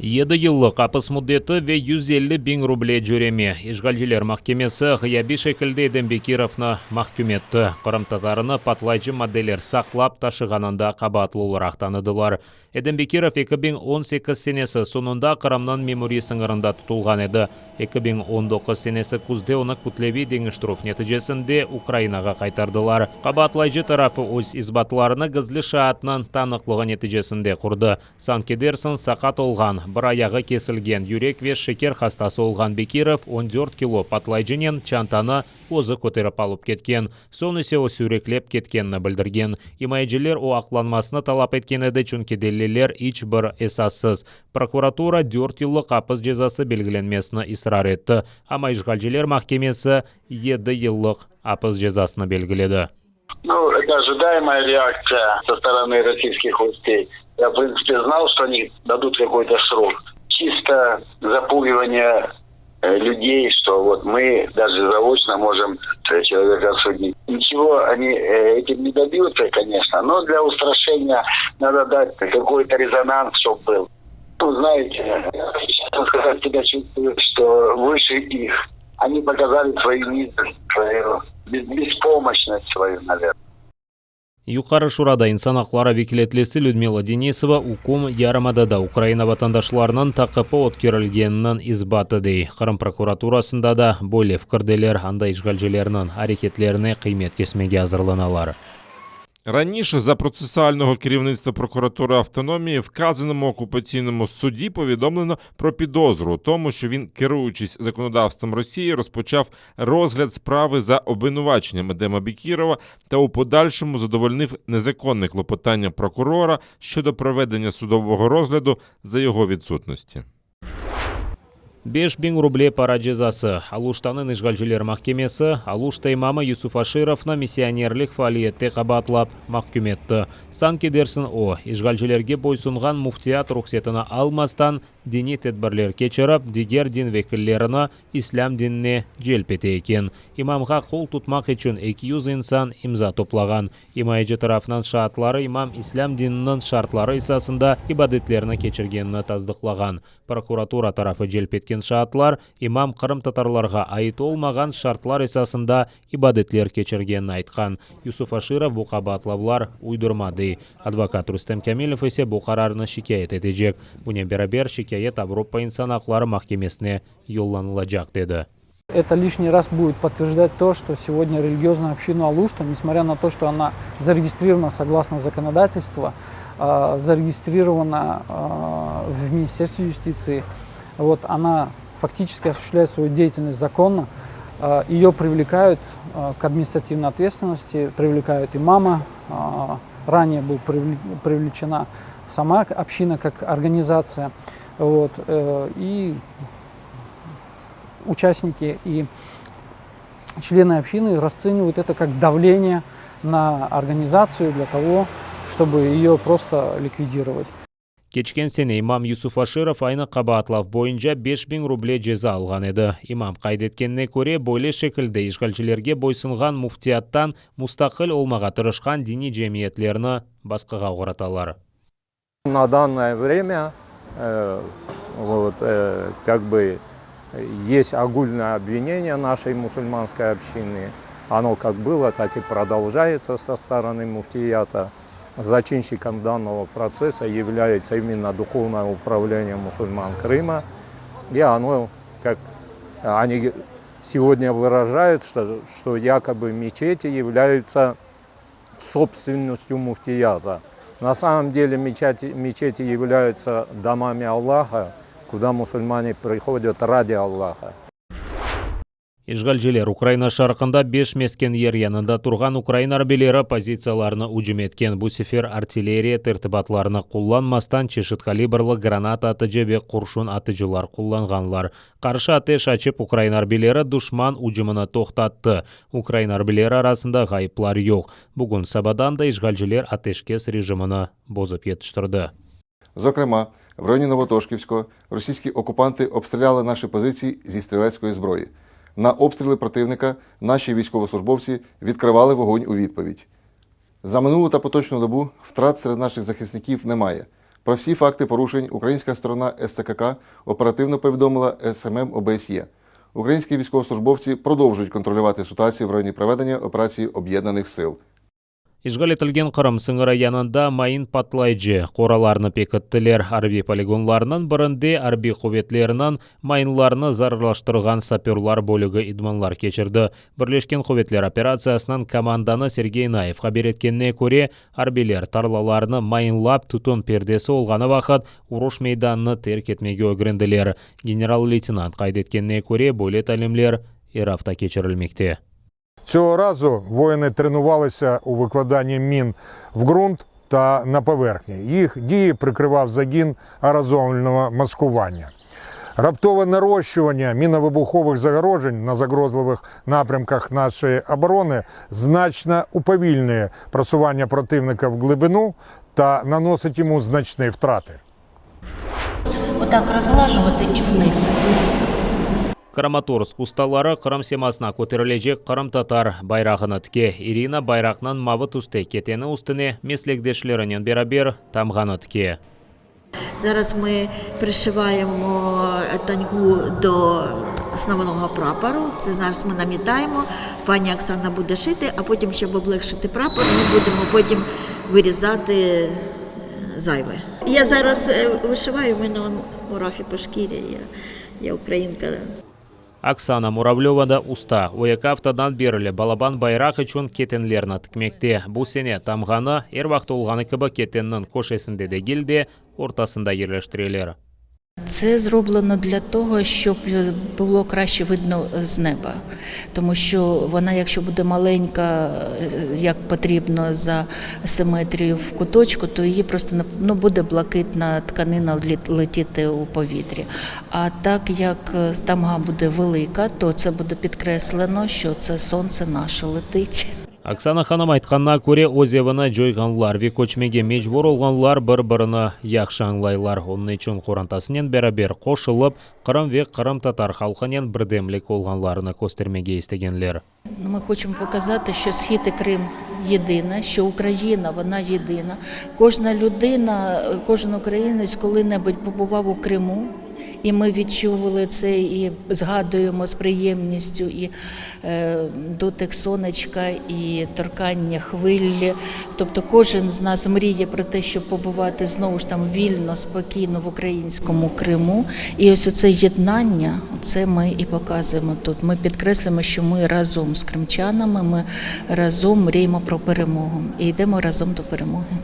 Yedi yıllıq apis müddeti ve 150 biñ ruble cöreme. İşğalciler mahkemesi ğıyabiy şekilde Edem Bekirovnı mahküm etti. Qırımtatarını patlayıcı maddeler saqlap taşığanında qabaatlı olaraq tanıdılar. Edem Bekirov 2018 senesi soñunda Qırımnıñ memuriy sıñırında tutulğan edi. 2019 senesi küzde onı kütleviy deñiştirüv neticesinde Ukrainağa qaytardılar. Qabaatlayıcı tarafı öz isbatlarını gizli şaatnıñ tanıqlığı neticesinde qurdı. Sanki dersiñ saqat olğan, bir ayağı kesilgen, yürek ve şeker hastası olğan Bekirov 14 kilo patlayıcınen çantanı özü köterip alıp ketken, soñ ise o süyreklep ketkenini bildirgen. İmayeciler o aqlanmasını talap etken edi, çünki deliller iç bir esassız. Prokuratura dört yıllıq apis cezası belgilenmesini israr etti, amma işğalciler mahkemesi yedi yıllıq apis cezasını belgiledi. Ну, это ожидаемая реакция со стороны российских властей. Я, в принципе, знал, что они дадут какой-то срок. Чисто запугивание людей, что вот мы даже заочно можем человека осудить. Ничего они этим не добьются, конечно, но для устрашения надо дать какой-то резонанс, чтобы был. Ну, знаете, честно сказать, себя чувствую, что выше их. Они показали свою низость, свою беспомощность свою, наверное. Yuqarı Şurada insan aqları vekâletlisi Lüdmila Denisova üküm yarımadada Ukraina vatandaşlarınıñ taqibi ötkerilgeniniñ isbatı dey. Qırım prokuraturasında da böyle fikirdeler, anda işğalcilerniñ areketlerine qıymet kesmege azırlanalar. Раніше за процесуального керівництва прокуратури автономії вказаному окупаційному судді повідомлено про підозру у тому, що він, керуючись законодавством Росії, розпочав розгляд справи за обвинуваченням Едема Бекірова та у подальшому задовольнив незаконне клопотання прокурора щодо проведення судового розгляду за його відсутності. 5000 ruble para cezası. Aluştanıñ işğalciler mahkemesi Aluşta imamı Yusuf Aşirovnı missionerlik faaliyette qabaatlap mahküm etti. Sanki dersiñ o, işğalcilerge boysunğan müftiyat ruhsetini almastan diniy tedbirler keçirip, diger din vekillerini islâm dinine celp ete eken. İmamğa qol tutmaq içün 200 insan imza toplağan. İmayeci tarafınıñ şaatları imam islâm dininiñ şartları esasında ibadetlerini keçirgenini tasdıqlağan. Prokuratura tarafı celp etken şaatlar imam qırımtatarlarğa ait olmağan şartlar esasında ibadetler keçirgenini aytqan. Yusuf Aşirov bu qabaatlavlar uydurma dey. Advokat Rustem Kâmilev ise bu qararnı şikâyet etecek. Bunen beraber şikâyet Avropa insan aqları mahkemesine yollanılacaq, dedi. Это лишний раз будет подтверждать то, что сегодня религиозная община Алушта, несмотря на то, что она зарегистрирована согласно законодательству, зарегистрирована в Министерстве юстиции, вот, она фактически осуществляет свою деятельность законно, ее привлекают к административной ответственности, привлекают имама, ранее был привлечена сама община как организация, вот, и участники и члены общины расценивают это как давление на организацию для того, чтобы ее просто ликвидировать. Keçken sene imam Yusuf Aşirov aynı qabaatlav boyunca 5000 ruble ceza alğan edi. İmam qayd etkenine köre, böyle şekilde işğalcilerge boysunğan müftiyattan mustaqil olmağa tırışqan diniy cemiyetlerni basqığa oğratalar. На данное время вот, как бы есть огульное обвинение нашей мусульманской общины. Оно как было, так и продолжается со стороны муфтията. Зачинщиком данного процесса является именно Духовное управление мусульман Крыма. И оно, как они сегодня выражают, что якобы мечети являются собственностью муфтията. На самом деле мечети являются домами Аллаха, куда мусульмане приходят ради Аллаха. İşğalciler Ukraina şarqında 5 mesken yer yanında turğan ukrain arbiyleri pozitsiyalarını ücüm etken. Bu sefer artilleriya tertibatlarını qullanmastan çeşit kalibrli granata atıcı ve qurşun atıcılar qullanğanlar. Qarşı ateş açıp ukrain arbiyleri duşman ücümini toqtattı. Ukrain arbiyleri arasında ğayıplar yoq. Bugün sabadan da işğalciler ateşkes rejimini bozıp yetiştirdi. Зокрема, в районі Новотошківського російські окупанти обстріляли наші позиції зі стрілецької зброї. На обстріли противника наші військовослужбовці відкривали вогонь у відповідь. За минулу та поточну добу втрат серед наших захисників немає. Про всі факти порушень українська сторона СЦКК оперативно повідомила СММ ОБСЄ. Українські військовослужбовці продовжують контролювати ситуацію в районі проведення операції Об'єднаних сил. İşğal etilgen Qırım sıñırı yanında mayın patlayıcı qoralarnı pekittiler. Arbiy poligonlarnıñ birinde arbiy quvetlerniñ mayınlarnı zararlaştırğan sapörlar bölügi idmanlar keçirdi. Birleşken quvetler operatsiyasınıñ komandanı Sergey Nayev haber etkenine köre, arbiyler tarlalarnı mayınlap, tütün perdesi olğanı vaqıt uruş meydanını terk etmege ögrendiler. General-leytenant qayd etkenine köre, böyle talimler er afta keçirilmekte. Цього разу воїни тренувалися у викладанні мін в ґрунт та на поверхні. Їх дії прикривав загін аерозольного маскування. Раптове нарощування міновибухових загороджень на загрозливих напрямках нашої оборони значно уповільнює просування противника в глибину та наносить йому значні втрати. Отак розглажувати і вниз. Kramatorsk ustaları Qırım semasına köterilecek qırımtatar bayrağını tike. İrina bayraqnıñ mavı tüste keteni üstüne meslekdeşlerinen beraber tamğanı tike. Зараз ми пришиваємо таньгу до основного прапору. Це зараз ми намітаємо. Пані Оксана буде шити, а потім, щоб облегшити прапор, ми будемо потім вирізати е, зайве. Я зараз е, вишиваю, у мене он мурахи по шкірі. Я, я українка. Oksana Muravlöva da usta. O eki aftadan berli balaban bayraq içün ketenlerni tikmekte. Bu sene tamğanı er vaqıt olğanı kibi ketenniñ köşesinde degil de, ortasında yerleştireler. Це зроблено для того, щоб було краще видно з неба, тому що вона, якщо буде маленька, е, як потрібно за симетрією в куточку, то її просто не- ну, буде блакитна тканина літ- летіти у повітрі. А так як е, тамга буде велика, то це буде підкреслено, що це сонце наше летить. Oksana hanım aytqanına köre, öz evini coyğanlar ve köçmege mecbur olğanlar bir-birini yahşı añlaylar. Onıñ içün qorantasınen beraber qoşulıp, Qırım ve qırımtatar halqınen birdemlik olğanlarını köstermege istegenler. Ну, Ми хочемо показати, що Схід і Крим єдине, що Україна вона єдина. Кожна людина, кожен українець коли-небудь побував у Криму. І ми відчули це і згадуємо з приємністю і е, дотик сонечка, і торкання хвилі. Тобто кожен з нас мріє про те, щоб побувати знову ж там вільно, спокійно в українському Криму. І ось оце єднання, це ми і показуємо тут. Ми підкреслюємо, що ми разом з кримчанами, ми разом мріємо про перемогу і йдемо разом до перемоги.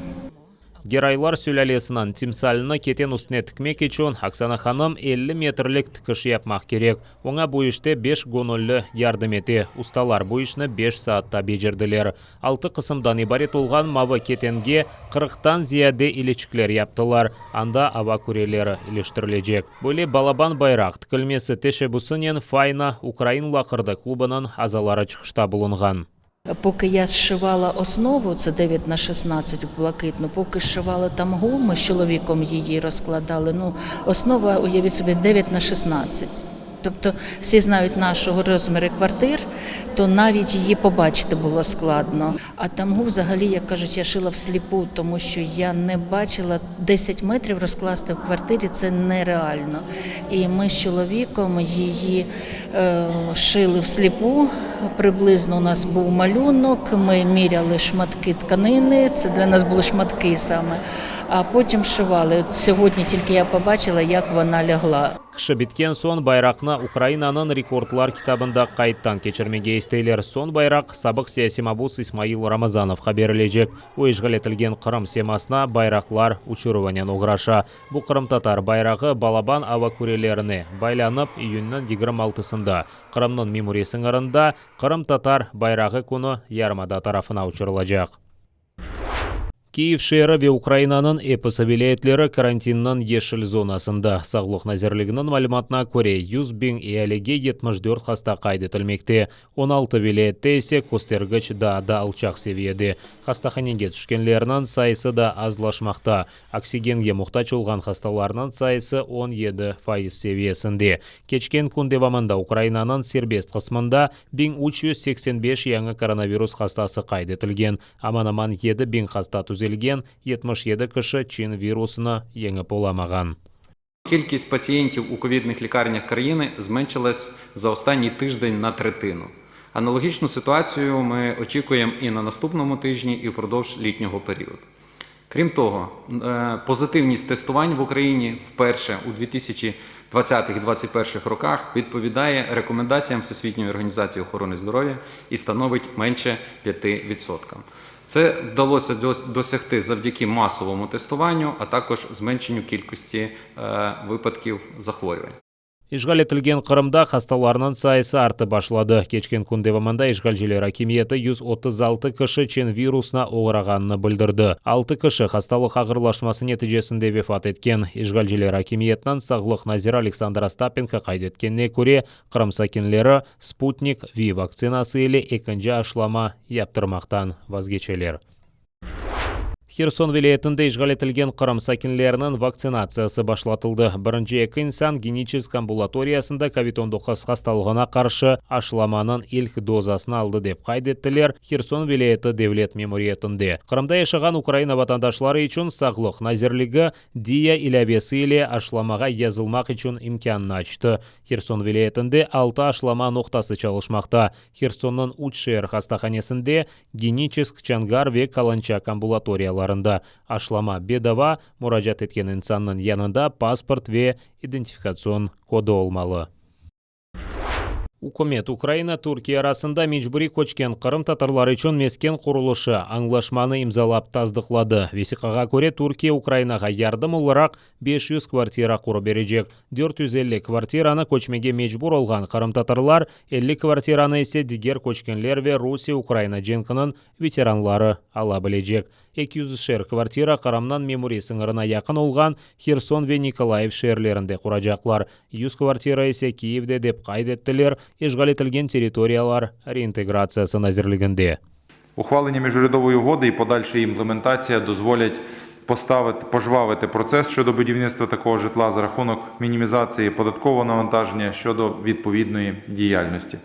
Geraylar sülâlesiniñ timsalini keten üstüne tikmek içün Oksana hanım 50 metrlik tikiş yapmaq kerek. Oña bu işte beş göñülli yardım ete. Ustalar bu işni beş saatta becerdiler. Altı qısımdan ibaret olğan mavı ketenge qırqtan ziyade iliçikler yaptılar. Anda ava küreleri iliştirilecek. Böyle balaban bayraq tikilmesi teşebbüsinen Fayna ukrain laqırdı klubınıñ azaları çıqışta bulunğan. Поки я зшивала основу, це 9 на 16 блакитну, поки зшивала тамгу, ми з чоловіком її розкладали. Ну, основа, уявіть собі, 9 на 16. Тобто всі знають нашого розміри квартир, то навіть її побачити було складно. А тамгу взагалі, як кажуть, я шила всліпу, тому що я не бачила 10 метрів розкласти в квартирі, це нереально. І ми з чоловіком її е, шили всліпу. Приблизно у нас був малюнок, ми міряли шматки тканини, це для нас були шматки саме, а потім шивали. От сьогодні тільки я побачила, як вона лягла. Tikişi bitken soñ bayraqnı Ukrainanıñ rekordlar kitabında qayddan keçirmege isteyler. Soñ bayraq sabıq siyasiy mabus İsmail Ramazanovğa berilecek. O, işğal etilgen Qırım semasına bayraqlar uçuruvınen oğraşa. Bu qırımtatar bayrağı balaban ava kürelerine baylanıp, iyünniñ 26-sında Qırımnıñ memuriy sıñırında Qırımtatar bayrağı künü yarımada tarafına uçurılacaq. Kiyev şeeri ve Ukrainanıñ episi vilâyetleri karantinniñ yeşil zonasında. Sağlıq nazirliginiñ malümatına köre, 100 biñ ealige 74 hasta qayd etilmekte. 16 vilâyette ise köstergiç daa da alçaq seviyede. Hastahanege tüşkenlerniñ sayısı da azlaşmaqta. Oksigenge muhtac olğan hastalarnıñ sayısı 17% seviyesinde. Keçken kün devamında Ukrainanıñ serbest qısmında 1385 yañı koronavirus hastası qayd etilgen. Aman-aman 7000 hasta tüzelgen. tüzelgen, 77 kişi çin virusını yeñip olamağan. Кількість пацієнтів у ковідних лікарнях країни зменшилась за останній тиждень на третину. Аналогічну ситуацію ми очікуємо і на наступному тижні, і впродовж літнього періоду. Крім того, е, позитивність тестувань в Україні вперше у 2020-2021 роках відповідає рекомендаціям Всесвітньої організації охорони здоров'я і становить менше 5%. Це вдалося досягти завдяки масовому тестуванню, а також зменшенню кількості е, випадків захворювань. İşğal etilgen Qırımda hastalarnıñ sayısı artıp başladı. Keçken kün devamında işğalciler akimiyeti 136 kişi çin virusına oğrağanını bildirdi. Altı kişi hastalıq ağırlaşması neticesinde vefat etken. İşğalciler akimiyetiniñ sağlıq naziri Aleksandr Ostapenko qayd etkenine köre, Qırım sakinleri Sputnik V vaktsinası ile ekinci aşılama yaptırmaqtan vazgeçeler. Herson vilâyetinde işğal etilgen Qırım sakinleriniñ vaktsinatsiyası başlatıldı. Birinci eki insan Geniçesk ambulatoriyasında kovid 19 hastalığına qarşı aşılamanıñ ilk dozasını aldı, dep qayd ettiler Herson vilâyeti devlet memuriyetinde. Qırımda yaşağan Ukraina vatandaşları içün Sağlıq nazirligi Diia ilâvesi ile aşılamağa yazılmaq içün imkânnı açtı. Herson vilâyetinde altı aşılama noqtası çalışmaqta, Hersonnıñ üç şeer hastahanesinde, Geniçesk, Çonğar ve Kalançak ambulatoriyalarında. Aşılama bedava, muracaat etken insannıñ yanında pasport ve identifikatsion kodu olmalı. Ükümet Ukraina-Türkiye arasında mecburiy köçken qırımtatarlar içün mesken qurulışı añlaşmanı imzalap tasdıqladı. Vesiqağa köre, Türkiye Ukrainağa yardım olaraq 500 kvartira qurıp berecek. 450 kvartiranı köçmege mecbur olğan qırımtatarlar, 50 kvartiranı ise diger köçkenler ve Rusiye-Ukraina cenkiniñ veteranları ala bilecek. 200-şer kvartira Qırımnıñ memuriy sıñırına yaqın olğan Herson ve Nikolayev şeerlerinde quracaqlar. 100 kvartira ise Kiyevde, dep qayd ettiler İşğal etilgen territoriyalar reintegratsiyası nazirliginde. Ухвалення міжурядової угоди і подальша її імплементація дозволять поставити, пожвавити процес щодо будівництва такого житла за рахунок мінімізації податкового навантаження щодо відповідної діяльності.